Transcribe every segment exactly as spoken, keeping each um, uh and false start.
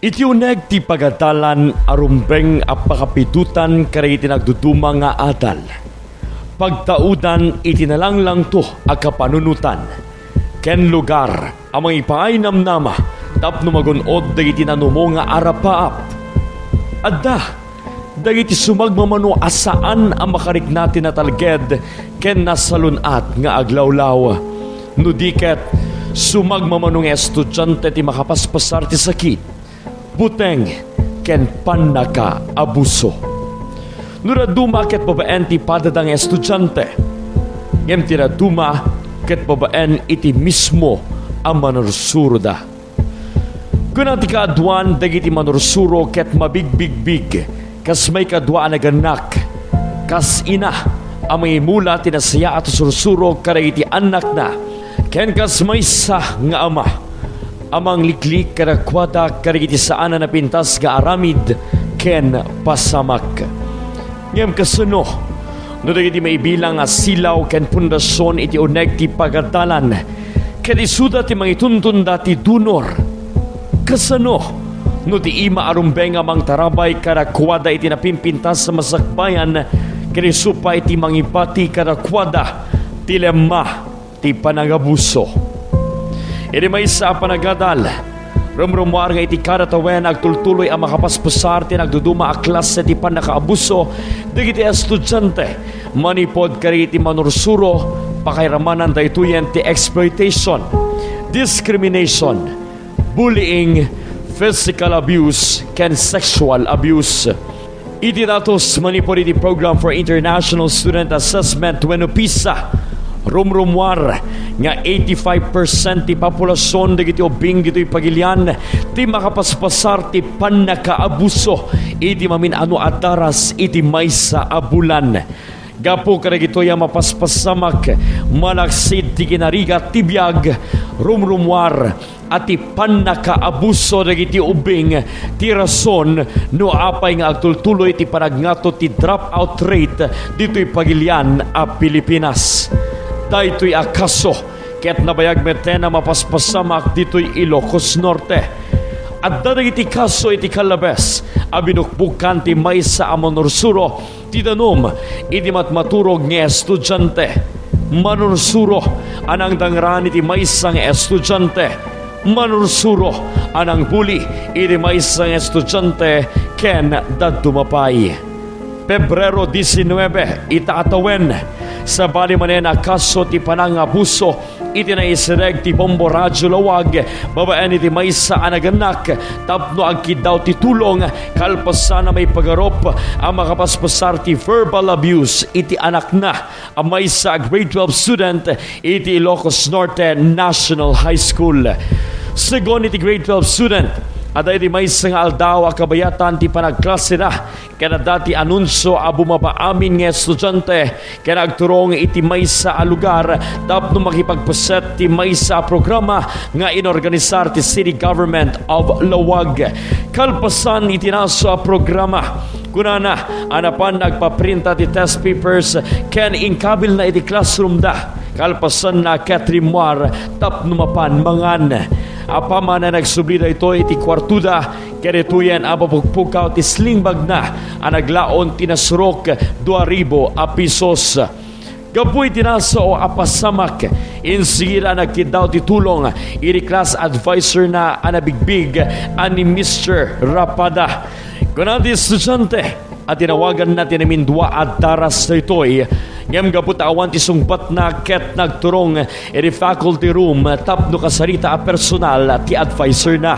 Iti uneg ti pagadalan a rumbeng a pakapidotan kadagiti nagduduma nga adal, pagtaudan iti nalanglanto a kapanunotan, ken lugar a mangipaay namnama tapno magun-od dagiti nanumo nga arapaap. Adda dagiti sumagmamano a saan a makarikna ti natalged ken nasalun-at nga aglawlaw. No di ket, sumagmamano nga estudiante ti makapaspasar ti sakit, buteng, ken pannakaabuso. No dadduma ket babaen ti padada nga estudiante, ngem ti dadduma ket babaen iti mismo a manursuroda. Kuna ti kaaduan dagiti manursuro ket mabigbigbig kas maikadua a nagannak. Kas ina a mangimula ti nasayaat a sursuro kadagiti annakna, ken kas maysa nga ama a mangliklik kadakuada kadagiti saan a napintas nga aramid ken pasamak. Ngem kasano no dagiti maibilang a silaw ken pundasion iti uneg ti pagadalan ket isuda ti mangituntonda ti dunor? Kasano no ti ima a rumbeng a mangtarabay kadakuada iti napimpintas a masakbayan ket isu pay ti mangibati kadakuada ti lemma ti panangabuso? Iti maysa a panagadal, rumrumuar nga iti kada tawen, agtultuloy a makapaspasar ti nagduduma a klase ti pannakaabuso dagiti estudiante. Manipud kadagiti manursuro, pakairamanan daytoyen ti exploitation, discrimination, bullying, physical abuse, ken sexual abuse. Iti datos manipud iti Program for International Student Assessment wenno PISA, rumrumuar nga eighty-five percent ti populasion dagiti ubbing ditoy pagilian ti makapaspasar ti pannakaabuso iti mamin-ano a daras iti maysa a bulan. Gapu kadagitoy a mapaspasamak, malaksid ti kinarigat ti biag, rumrumuar a ti pannakaabuso dagiti ubbing ti rason no apay nga agtultuloy ti panagngato ti dropout rate ditoy pagilian a Pilipinas. Daytoy a kaso ket nabayag metten a mapaspasamak ditoy Ilocos Norte. Adda dagiti kaso iti Calabes a binukbukan ti maysa a manursuro ti danum iti matmaturog nga estudiante. Manursuro a nangdangran iti maysa nga estudiante. Manursuro a nangbuli iti maysa nga estudiante ken dadduma pay. Pebrero diecinuebe, ita a tawen, sabali manen a kaso ti panangabuso iti naisereg ti Bombo Radyo Lawag babaen iti maysa a nagannak tapno agkiddaw ti tulong kalpasan a maipagarup a makapaspasar ti verbal abuse iti anakna a maysa a grade twelve student iti Ilocos Norte National High School. Segun iti grade twelve student, adda iti maysa nga aldaw a kabayatan ti panagklaseda ket adda ti anunsio a bumaba amin nga estudiante ken agturong iti maysa a lugar tapno makipagpaset ti maysa a programa nga inorganisar ti City Government of Lawag. Kalpasan iti nasu a programa, kunana a napan nagpaprinta ti test papers ken inkabilna iti classroomda. Kalpasanna ket rimmuar tapno mapan mangan. Apaman a nagsubli daytoy iti kuartoda, ket ditoyen a mapukpukaw ti sling bagna a naglaon ti nasurok dua ribu a pesos. Gapu iti nasao a pasamak, insigida a nagkiddaw ti tulong iti class advisorna a nabigbig a ni Mister Rapada. Kuna ti estudiante a tinawaganna ti namindua a daras daytoy, ngem gapu ta awan ti sungbatna ket nagturong iti faculty room tapno kasarita a personal ti advisorna.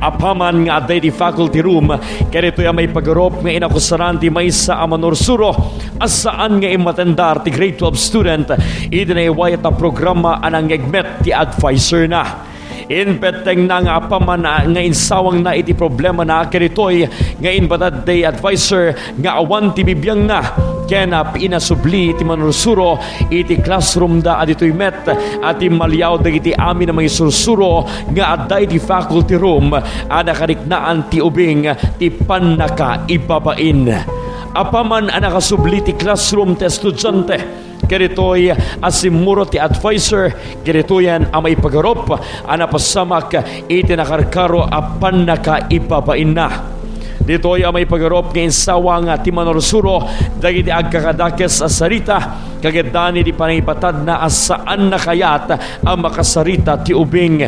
Apaman nga adda iti faculty room, kadaytoy a maipagarup nga inakusaran ti maysa a manursuro a saan nga immatendar ti grade twelve student iti naiwayat a programa a nangngegmet ti advisorna. Impettengna nga apaman a, nga insawangna iti problemana kadaytoy nga inbatad ti advisor nga awan ti bibiangna ken a pinasubli ti manursuro iti classroomda a ditoy met a timmaliaw dagiti amin a mangisursuro nga adda iti faculty room a nakariknaan ti ubing ti pannakaibabain. Apaman a nakasubli ti classroom ti estudiante, Kaditoy a simmurot ti adviser kaditoyen a maipagarup a napasamak iti nakarkaro a pannakaibabainna. Ditoy a maipagarup nga insawang ti manursuro dagiti agkakadakes a sarita, kagiddan iti panangibatadna a saan a kayat a makasarita ti ubing.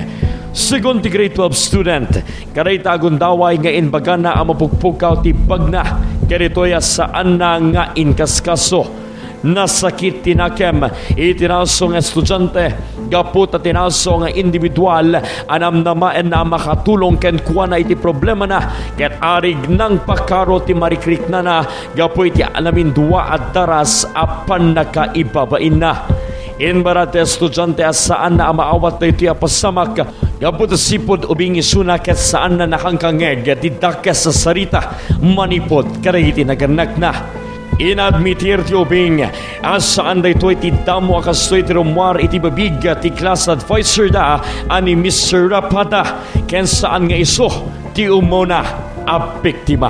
Segun ti grade twelve student, kadayta a gundaway nga imbagana a mapukpukaw ti bagna, kaditoy a saanna nga inkaskaso. Nasakit ti nakem iti naso nga estudiante gapu ta ti naso nga individual a namnamaenna a makatulong kenkuana iti problemana ket arig nangpakaro ti marikriknana gapu iti namindua a daras a pannakaibabainna. Imbara ti estudiante a saanna a maawat daytoy a pasamak gapu ta sipud ubing isuna ket saanna nakangkangngeg ti dakes a sarita manipud kadagiti nagannakna. Inadmitir ti ubing a saan daytoy ti damo a kastoy ti rummuar iti bibig ti class adviser da a ni Mister Rapada ken saan nga isu ti umuna a biktima.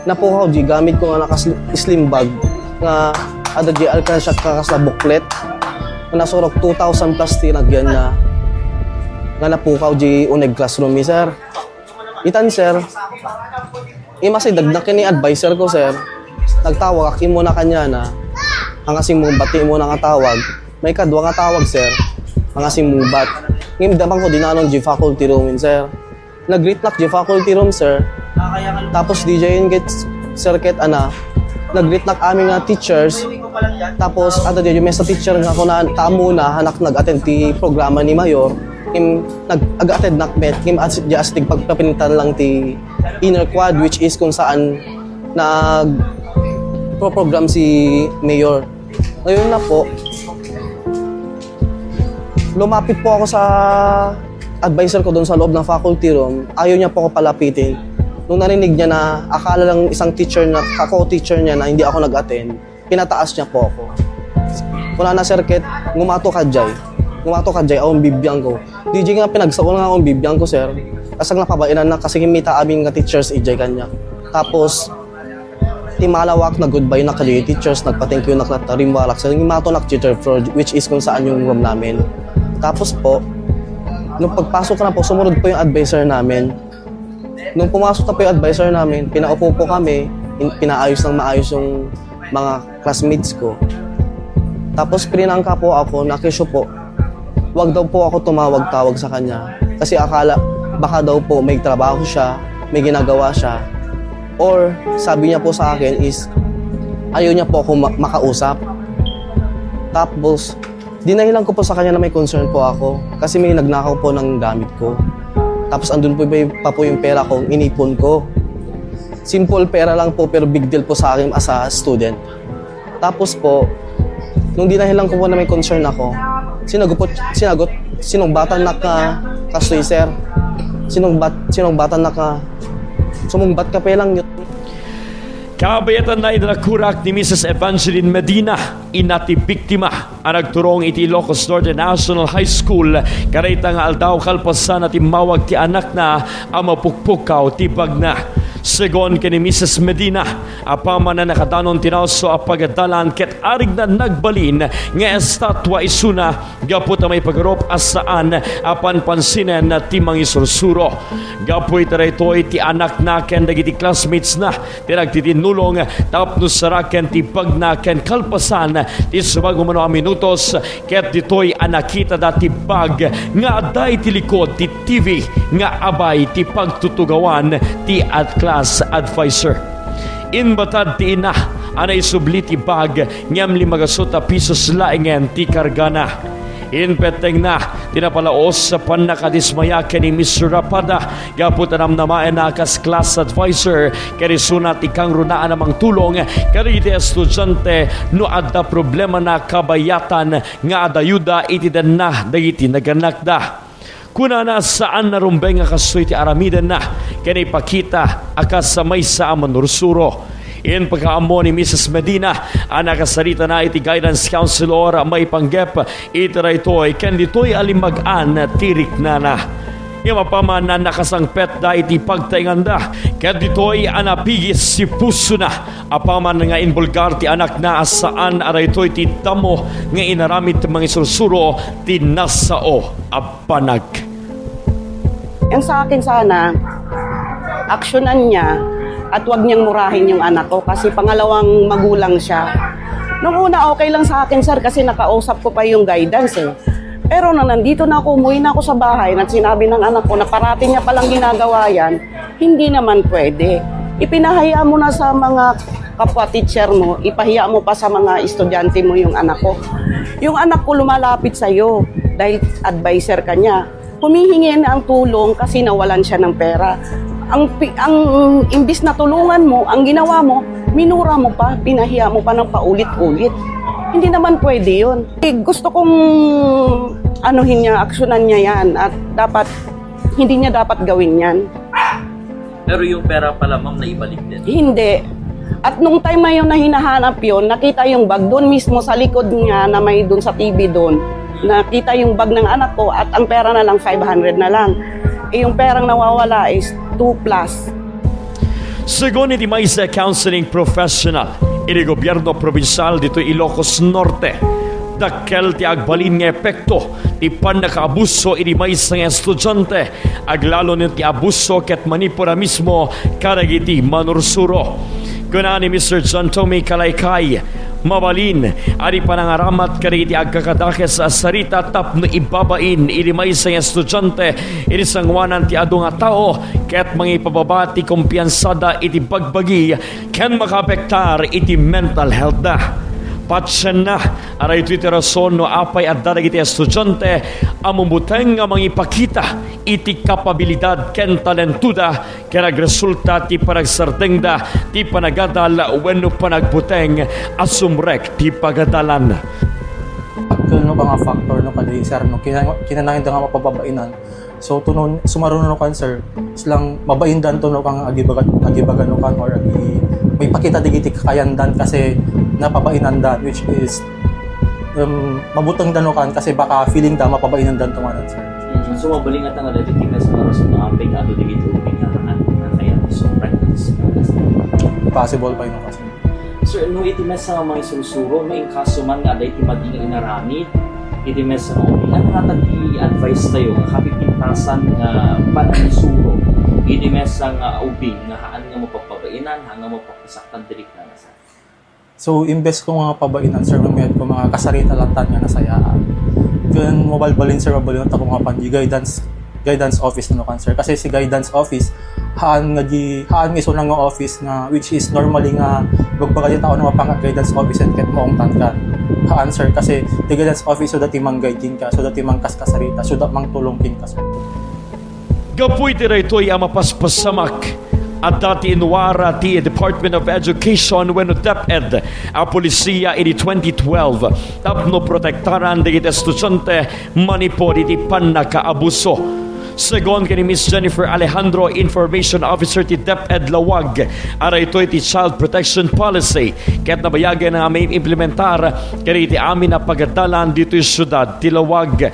Napukaw di gamit ko nga nakas-, slim bag nga adda di alkansya ka kasla booklet nga nasurok two thousand plus ti nagyan nga, nga napukaw di uneg classroom mi, sir. Itan, sir, imasidagnak ken ni adviser ko, sir. Nagtawagak immuna kaniana. Ang asimmungbat ti immuna nga tawag. May kadua nga tawag, sir. Ang asimmungbat. Ngem damang ko dinanon di faculty room, sir. Nag-greet nak di faculty room, sir. Tapos di jay ket, sir, ket ana, nag-greet nak amin nga teachers. Tapos adda di may sa teacher nga kuna ta ammona, hanak nag-attend ti programa ni Mayor. Ngem nag-, ag-attend nak met, ngem as, di as tigpagpapinitan lang ti inner quad, which is kung saan nag-pro-program si Mayor. Ngayon na po, lumapit po ako sa adviser ko doon sa loob ng faculty room. Ayaw niya po ako palapitin. Nung narinig niya na akala lang isang teacher na, kako-teacher niya na hindi ako nag-attend, pinataas niya po ako. Kuna na, sir, ket ngumato ka jay. Ngumato ka jay, awan bibiang ko. Di jay nga pinagsao nga awan bibiang ko, sir. Kasag napabainan na kasi kimita amin nga teachers ijay kanya. Tapos, ti malawak, nag-goodbye na kadi teachers, nagpa-thank you na kata rimbarak sa yung mato nak teacher floor, which is kung saan yung room namin. Tapos po, nung pagpasok na po, sumunod po yung advisor namin. Nung pumasok na po yung advisor namin, pinaupo po kami, in, pinaayos ng maayos yung mga classmates ko. Tapos pinangka po ako, nakisyo po. Wag daw po ako tumawag-tawag sa kanya. Kasi akala, baka daw po may trabaho siya, may ginagawa siya. Or, sabi niya po sa akin is, ayaw niya po ako ma-, makausap. Tapos, dinahilan ko po sa kanya na may concern po ako. Kasi may nagnakaw po ng gamit ko. Tapos, andun po pa po yung pera kong inipon ko. Simple pera lang po, pero big deal po sa akin as a student. Tapos po, nung dinahilan ko po na may concern ako, sinagot po, sinagot, sinungbatan na ka, kastoy, sir. Sinungbat, sinungbatan na ka. Sumungbat ka pa lang yun. Kabayatan na inakurak ni Missus Evangeline Medina, ina ti biktima, a nagturong iti Ilocos Norte National High School. Kadayta nga aldaw, kalpasan a timmawag ti anakna a mapukpukaw ti bagna. Segun ken ni Missus Medina, apaman a nakadanon ti naso a pagadalan ket arigna nagbalin nga estatua isuna gapu ta maipagarup a saan a panpansinen ti mangisursuro. Gapu iti daytoy ti anakna ken dagiti classmates na ti nagtitinnulong tapno saraken ti bagna ken kalpasan ti subag umano a minutos ket ditoy a nakitada ti bag nga adda iti likod ti T V nga abay ti pagtutugawan ti ad-, class adviser. Imbatad ti ina a naisubli ti bag ngem lima gasut a pisos laengen ti kargana. Impettengna ti napalaos a pannakadismaya ken ni Mister Rapada gapu ta namnamaenna a kas class adviser ken isuna ti kangrunaan a mangtulong kadagiti estudiante no adda problemana kabayatan nga adda ayuda iti denna dagiti nagannakda. Kunana, saan a rumbeng a kastoy ti aramidenna ken ipakita a kas maysa a manursuro. Impakaammo ni Missus Medina a nakasaritana iti guidance counselor a maipanggep iti daytoy ken ditoy a limmag-an ti riknana. Ngem apaman a nakasangpetda iti pagtaenganda, ket ditoy a napigis ti pusona, apaman nga imbulgar ti anakna a saan a daytoy ti damo nga inaramid ti mangisursuro ti nasao a banag. Ang sa akin sana, aksyonan niya at wag niyang murahin yung anak ko kasi pangalawang magulang siya. Nung una, okay lang sa akin, sir, kasi nakausap ko pa yung guidance, eh. Pero nang nandito na ako, umuwi na ako sa bahay, at sinabi ng anak ko na parati niya palang ginagawa yan, hindi naman pwede. Ipinahiya mo na sa mga kapwa teacher mo, ipahiya mo pa sa mga estudyante mo yung anak ko. Yung anak ko lumalapit sa'yo dahil adviser ka niya. Humihingi na ang tulong kasi nawalan siya ng pera. Ang, pi- ang imbis na tulungan mo, ang ginawa mo, minura mo pa, pinahiya mo pa ng paulit-ulit. Hindi naman pwede yun. Eh, gusto kong anuhin niya, aksyonan niya yan at dapat, hindi niya dapat gawin yan. Pero yung pera pala, ma'am, naibalik din? Hindi. At nung time na yun na hinahanap yun, nakita yung bag doon mismo sa likod niya na may doon sa T V doon. Nakita yung bag ng anak ko at ang pera na lang five hundred na lang. Eh, yung perang nawawala is two plus. Segun iti maysa a counseling professional iti gobierno probinsial ditoy Ilocos Norte, dakkel ti agbalin nga epekto ti pannakaabuso iti maysa nga estudiante, aglalo no ti abuso ket manipura mismo kadagiti manursuro. Kuna ni Mister John Tommy Kalaykay, mabalin a di panangaramat kadagiti agkakadakes a sarita tapno ibabain iti maysa nga estudiante iti sangoanan ti adu nga tao ket mangipababa ti kumpiansada iti bagbagi ken makaapektar iti mental health da. Patienna a daytoy ti rason no apay adda dagiti estudiante a mumuteng nga mangipakita iti kapabilidad ken talentoda ken agresulta ti panagsardengda ti panagadal wenno panagbuteng a sumrek ti pagadalan. Dakkel no nga factor no kadi, sir, no kinang-, kinanangin da nga mapababainan. So, tunon, sumaruno no kan, sir, silang mabaindan to no kang agibagan, agibagan no kan or agi, maipakita dagiti kakayandan kasi napabainandan, which is, um, mabutengdan no kan kasi baka feeling da mapabainan dan tumanan, sir. Mm, so, mabalin nga tanga dagiti mes nga rason nga apay nga adu dagiti ubing nga haan nga kaya so practice. Possible pa yun kasi. Sir, no iti mes nga mangisursuro, no in kaso man nga adda iti madi nga inaramid iti mes nga ubing, ania ngata ti advice tayo nga kapipintasan nga panangisuro iti mes nga ubing nga haan nga mapagpabainan, haan nga mapagpasaktan diri nga nasa? So, imbes ko nga pabainan, sir, mamayat ko nga kasarita latta nga nasayaan. Ken mabalbalin, sir, mabalin ta ko nga pan di guidance, guidance office no kan, sir. Kasi si guidance office, haan nga di, haan nga isuna nga office nga, which is normally nga magbaga ti tao nga mapanga guidance office ket maungtan ka. Haan, sir, kasi ti guidance office so dati mang-guide kenka, so dati mangkaskasarita, so da mangtulong kenka, sir. Gapu iti daytoy a mapaspasamak, adda ti inruar ti Department of Education wenno DepEd a pulisiya idi twenty twelve tapno protektaran dagiti estudiante manipud iti pannakaabuso. Segun ken ni Miss Jennifer Alejandro, Information Officer ti DepEd Laoag, a daytoy ti Child Protection Policy ket nabayagen nga maimplementar kadagiti amin a pagadalan ditoy siudad ti Laoag.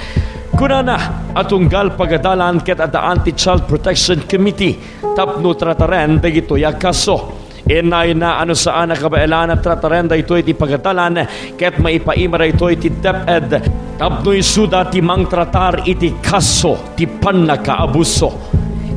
Kunana a tunggal pagadalan ket addaan ti Child Protection Committee tapno trataren dagitoy a kaso. Inayna a no saan a kabaelan a trataren daytoy ti pagadalan ket maipaima daytoy ti DepEd tapno isuda ti mangtratar iti kaso ti pannakaabuso.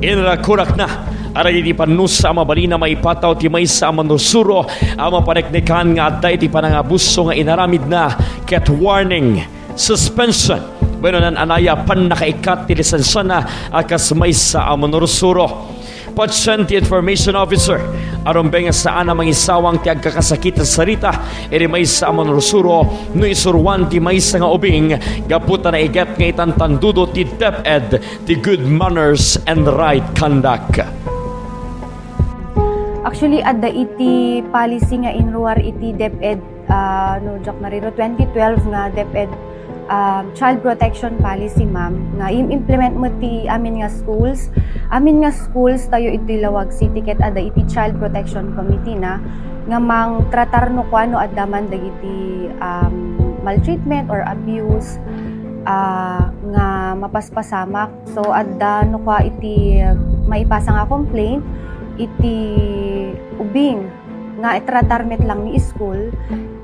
Inrakurakna a dagiti pannusa a mabalin a maipataw ti maysa a manursuro a mapaneknekan nga adda iti panangabuso nga inaramidna ket warning, suspension, wenno nan-anaya pannakaikkat ti lisensiana a kas maysa a manursuro. Patient ti Information Officer a rumbeng a saan a mangisawang ti agkakasakit a sarita iti maysa a manursuro no isuruan ti maysa nga ubing gapu ta naiget nga itantandudo ti DepEd ti good manners and right conduct. Actually, adda iti policy nga inruar iti DepEd, ah, no, Jack Marino, twenty twelve nga DepEd, ah, Child Protection Policy, ma'am, nga im-implement met ti amin nga schools. Amin nga schools tayo iti Laoag City ket adda iti Child Protection Committee na nga mangtratar no kuano adda man dagiti, um, maltreatment or abuse. ah, nga mapaspasamak. So, adda no kua iti maipasa nga complaint iti ubing nga itratar met lang ni school.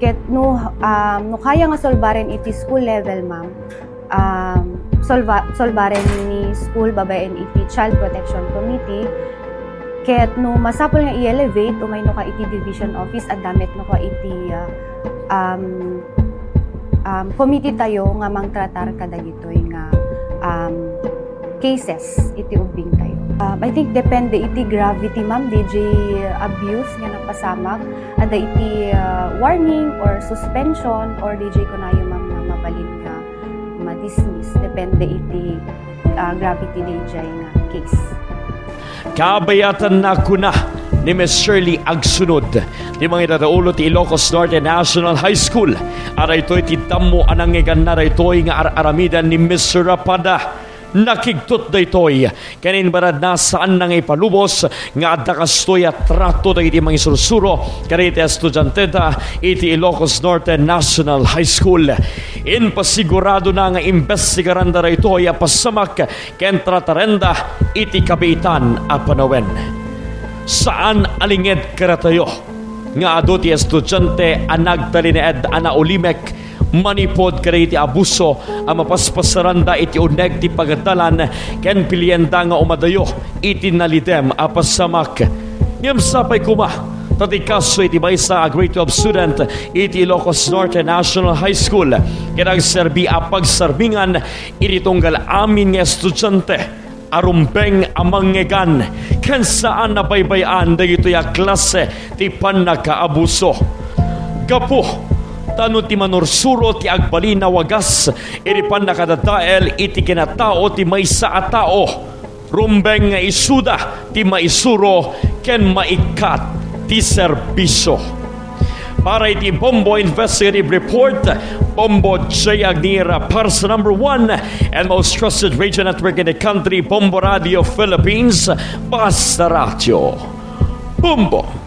Ket no, um, no kaya nga solbaren iti school level, ma'am, um, solva-, solbaren ni school babaen iti Child Protection Committee. Ket no masapul nga i-elevate, umay no ka iti division office, adda met no ka iti, uh, um, um, committee tayo nga mangtratar kadagitoy nga, um, cases iti ubing tayo. Um, I think depende iti gravity, ma'am, D J, abuse nga napasamak, adda iti, uh, warning or suspension, or D J kunayo, ma'am, nga mabalin nga ma-dismiss. Depende iti, uh, gravity D J nga case. Kabayatanna, kuna ni Miss Shirley Agsunod, ti mangidadaulo ti Ilocos Norte National High School, a daytoy ti dammo a nangngeganna daytoy nga ar-aramiden ni Miss Rapada. Nakigtot daytoy ken imbaradna, saanna nga ipalubos nga adda kastoy a trato dagiti mangisursuro kadagiti estudianteda iti Ilocos Norte National High School. Impasiguradona nga imbestigaranda daytoy a pasamak ken tratarenda iti kabiitan a panawen. Saan a linged kadatayo nga adu ti estudiante a nagtalinaed a naulimek manipud kadagiti abuso a mapaspasaranda iti uneg ti pagadalan ken pilienda nga umadayo iti nalidem a pasamak. Ngem sapay koma ta ti kaso iti maysa a grade twelve student iti Ilocos Norte National High School ket agserbi a pagsarbingan iti tunggal amin nga estudiante a rumbeng a manngegan ken saan a baybay-an dagitoy a klase ti pannakaabuso. Gapu ta no ti manursuro ti agbalin a wagas iti pannakadadael iti kinatao ti maysa a tao, rumbeng nga isuda ti maisuro ken maikkat ti serbisio. Para iti Bombo Investigative Report, Bombo J Agnira para sa number one and most trusted radio network in the country, Bombo Radio Philippines, Basta Radyo. Bombo!